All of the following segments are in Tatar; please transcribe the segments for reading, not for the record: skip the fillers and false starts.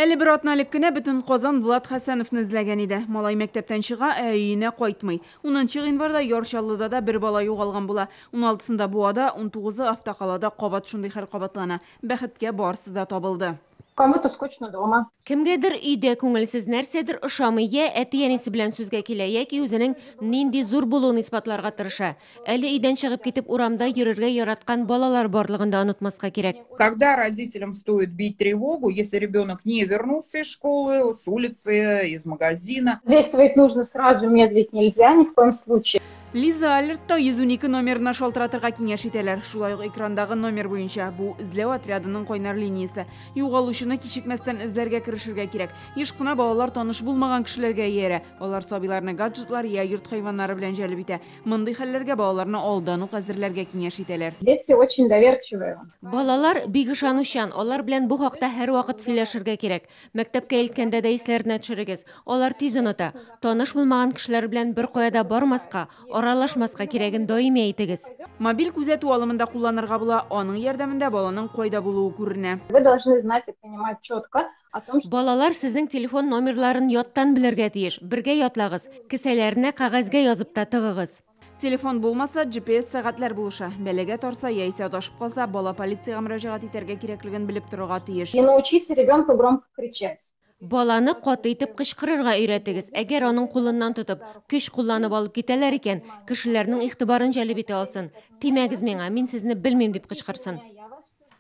Әле бер атна элек кенә бөтен Казан Влад Хәсәновны эзләгән иде. Малай мәктәптән чыга, ә өенә кайтмый. 10 гыйнварда Яр Чаллыда да бер бала югалган була. 16-сында Буада, 19-ы Автокалада кабат шундый хәл кабатлана. Бәхеткә, барысы да табылды. Кому-то скучно дома. Кемгәдер өйдә күңелсез, нәрсәдер ошамый, я әти-әнисе белән сүзгә килә, яки үзенең нинди зур булуын исбатларга тырыша. Әле өйдән чыгып китеп урамда йөрергә яраткан балалар барлыгын да онытмаска кирәк. Когда родителям стоит бить тревогу, если ребенок не вернулся из школы, с улицы, из магазина? Действовать нужно сразу, медлить нельзя ни в коем случае. Лиза Алертта 112 номерына шалтыратырга киңәш итәләр. Шулай ук экрандагы номер буенча бу эзләү отрядының кайнар линиясе. Югалучыны кичекмәстән эзләргә керешергә кирәк. Еш кына балалар таныш булмаган кешеләргә иярә. Алар сабыйларны гаджетлар я йорт хайваннары белән җәлеп итә. Мондый хәлләргә балаларны алдан ук әзерләргә киңәш итәләр. Дети очень доверчивые. Балалар бик ышанучан, алар белән бу хакта һәрвакыт сөйләшергә кирәк. Мәктәпкә илткәндә дә исләренә төшерегез. Алар тиз оныта. Таныш булмаган кешеләр белән бер кая да бармаска, аралашмаска кирәген даими әйтегез. Мобиль күзәтү алымында кулланырга була. Аның ярдәмендә баланың кайда булуы күренә. Вы должны знать и понимать четко о том, что Балалар сезнең телефон номерларын яттан белергә тиеш. Бергә ятлагыз. Кесәләренә кәгазьгә язып та тыгыгыз. Телефон булмаса, GPS сәгатьләр булыша. Бәлагә тарса яисә адашып калса, бала полициягә мөрәҗәгать итәргә кирәклеген белеп торырга тиеш. И научите ребенка громко кричать. Баланы каты итеп кычкырырга өйрәтегез. Әгәр аның кулыннан тотып, көч кулланып алып китәләр икән, кешеләрнең игътибарын җәлеп итә алсын. Тимәгез миңа, мин сезне белмим дип кычкырсын.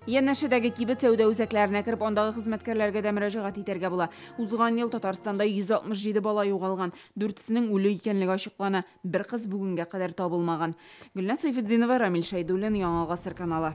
Янәшәдәге кибет сәүдә үзәкләренә кереп, андагы хезмәткәрләргә дә мөрәҗәгать итәргә була. Узган ел Татарстанда 167 бала югалган, дүртесенең үле икәнлеге ачыклана. Бер кыз бүгенгә кадәр табылмаган. Гөлназ Сәйфетдинова, Рамил Шәйдуллин, Яңа Гасыр каналы.